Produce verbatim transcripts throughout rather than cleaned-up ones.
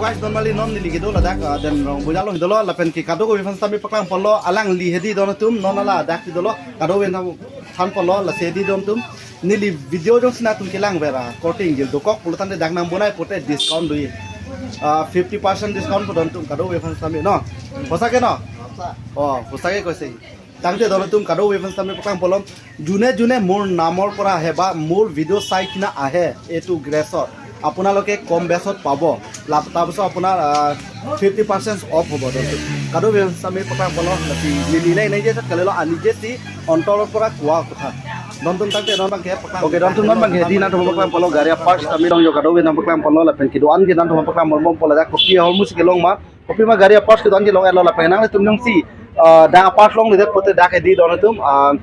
Normally non neli kedo ladak, ah, Denrong Bojar along dolo, lapen ke kadokave aphan sitame paklang ponlo, alangli hedi don atum, non ladak dolo, kadokave aphan than ponlo, lasi hedi don atum. Neli video jongsi nangtum kelang vera, korte ingjir dokok pulo tangte dak nangbonai pote discount do-i. Ah, fifty percent discount pu don atum kadokave aphan sitame, no? Hosa ke, no? Oh, hosa ke koise. Tangte don atum kadokave aphan sitame paklang ponlo. যোনে যোনে মোৰ নামৰ পৰা আহে বা মোৰ ভিডিঅ' চাই কিনা আহে এইটো গ্ৰেছত, আপোনালোকে কম বেছত পাব। লাভ, তাৰপিছত আপোনাৰ, আহ, ফিফটি পাৰ্চেণ্ট অফ হ'ব। Don atum, kadokave aphan sitame paklang ponlo, lasi neli nai nai jesa kalilo, ani jesi অন্তৰৰ পৰা কোৱা কথা। Don atum, tangte non abangke paklang. Okay, don atum, non abangke hedi nangtum paklang ponlo, gari a-parts sitame long jo, kadokave nangpaklang ponlo, lapen kedo-an ke nangtum paklang ponlo, ladak kopi ahormu si kelong ma, kopima gari a-parts kedo-an kelong-etlo, lapen nanglitum jongsi, ah, dak a-parts longledet pote dak hedi don atum, ah,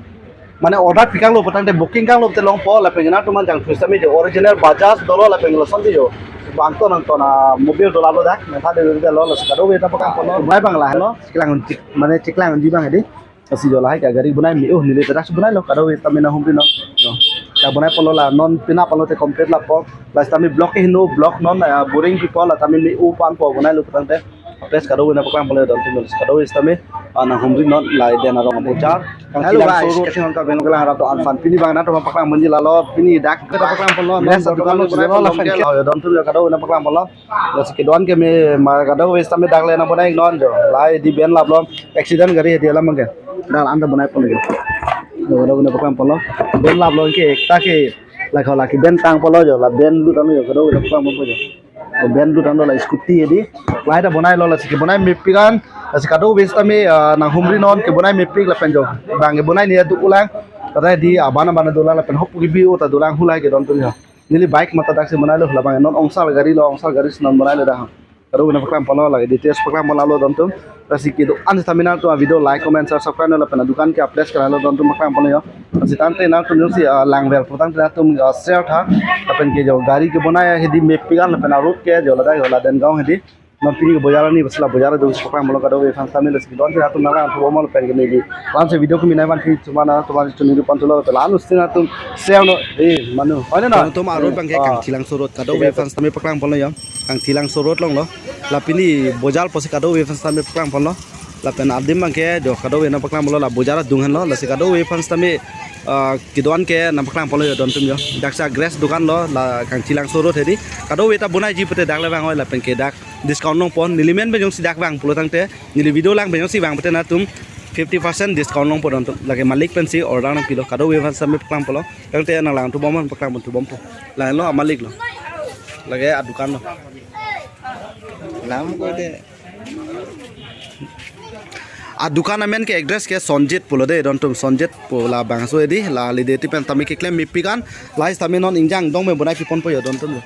mane order pi tanglo pu tangte, booking tanglo pote longpo, lapen nangtum an jangthu sitame jo original Bajaj dolo, lapen lason ti jo bang ton nang ton, ah, mobil dola lo dak, methade dolo, lasi kadokave nangpaklang ponlo. Bonai abang lahelo, chiklang, chik-, mane chiklang ji abang hedi. Lasi jo lahai ke gari bonai me-o, neli ta dak si bonailo, kadokave sitame nanghumri non. No. Dak bonai ponlo, la non pina ponlote complete lapo. La sitame block ke heno, block non, ah, boring pipo, la tame me-o pan po bonailo pu tangte. Place kadokave nangpaklang ponlo don atum, kadokave sitame, ah, nanghumri non, la Denrong Bojar. Hello, guys. Kangchilang Sorot, kaching hon ka bengkala harato anfan. Pini abang nangtum paklang ponji lalo, pini dak kita paklang ponlo, place non adukan lo, bonai jelo ponlo, lapen ke, oh, don atum, kadokave nangpaklang ponlo. Lasi kedo-an ke me ma kadokave sitame dak le nangbonai non jo. Lahai hedi ben laplo, accident gari hedi alam abangke. Dak la-an ta bonai ponlo jo. Kadokave nangpaklang ponlo. Ben laplo ke ekta ke la khala ke ben tang ponlo jo. La ben lut tanglo jo, kadokave nangpaklang ponpo jo. Ben lut tanglo, la scooty hedi. Lahai ta bonailo, lasi kebonai mepik an. Lasi kadokave sitame, ah, nanghumri non, kebonai mepik lapen jo. Bang kebonai ni aduk ulang. Tata hedi aban aban dolang lapen hop kebi-o ta dolang hu lahai ke don atum jo. Neli bike mata dak si bonailo, labang non ongsar gari lo, ongsar gari si non bonailo dak. Kadokave nangpaklang ponlo, lake details paklang ponlo don atum. Lasi kedo-an sitame nangtum video like, comment, share, subscribe non lapen adukan ke a-place ke lalo don atum paklang ponlo jo. Lasi tangte nangtum jongsi, ah, langver pu tangte nangtum, ah, share tha. Lapen ke jo gari kebonai hedi mepik an lapen a-road ke jo ladak jo la Dengaon hedi. Non pini ke bojar arni, basi la bojar adung si paklang ponlo kadokave aphan sitame, lasi don atum nanglang thu bomlo pen ke neli. Laso video ke minai van phi chuma nangtum an chuniri pon thulo, lapen la-an usti nangtum share non, eh, manu. Oi na na? Don atum, a-road abangke, ah, Kangchilang Sorot, kadokave aphan sitame paklang ponlo jo. Kangchilang Sorot longlo. La pini bojar pusi kadokave aphan sitame paklang ponlo. Lapen adim abangke jo kadokave nangpaklang ponlo, la bojar adung henlo, lasi kadokave aphan sitame, ah, kedo-an ke nangpaklang ponlo jo don atum jo. Dak si a-grass dukan lo, la Kangchilang Sorot hedi. Kadokave ta bonaiji pote dak le vang oi, lapen ke dak discount longpo. Neli men pen jongsi dak vang pulo tangte, neli video lang pen jongsi vang pote nangtum fifty percent discount longpo don atum. Lake malik pensi order nangpilo, kadokave aphan sitame paklang ponlo. Tangte nanglang thu bom, paklang pon thu bompo. Lahelo amalik lo. Lake adukan lo. Lam ko de. Adukan amen ke address ke Sonjit pulo de don atum, Sonjit pu labangso hedi, la lide ti pen tame keklem mepik an, la sitame non ingjang dong pen bonai pi ponpo jo don atum jo.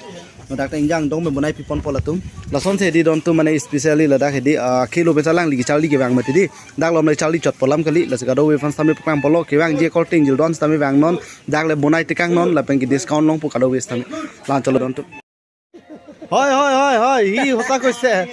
Dak ta ingjang dong pen bonai pi ponpo latum. Lasonsi hedi don atum mane specially ladak hedi, ah, kilo pen alangli kecharli kevang mati di. Dak lom le charli chot pu alam kali, lasi kadokave aphan sitame paklang ponlo, kevangji akorte ingjir don sitame vang non, dak le bonai tekang non, lapen ke discount longpo kadokave sitame. La-an cholo don atum. Hoi, hoi, hoi, hoi, hi hosa koise.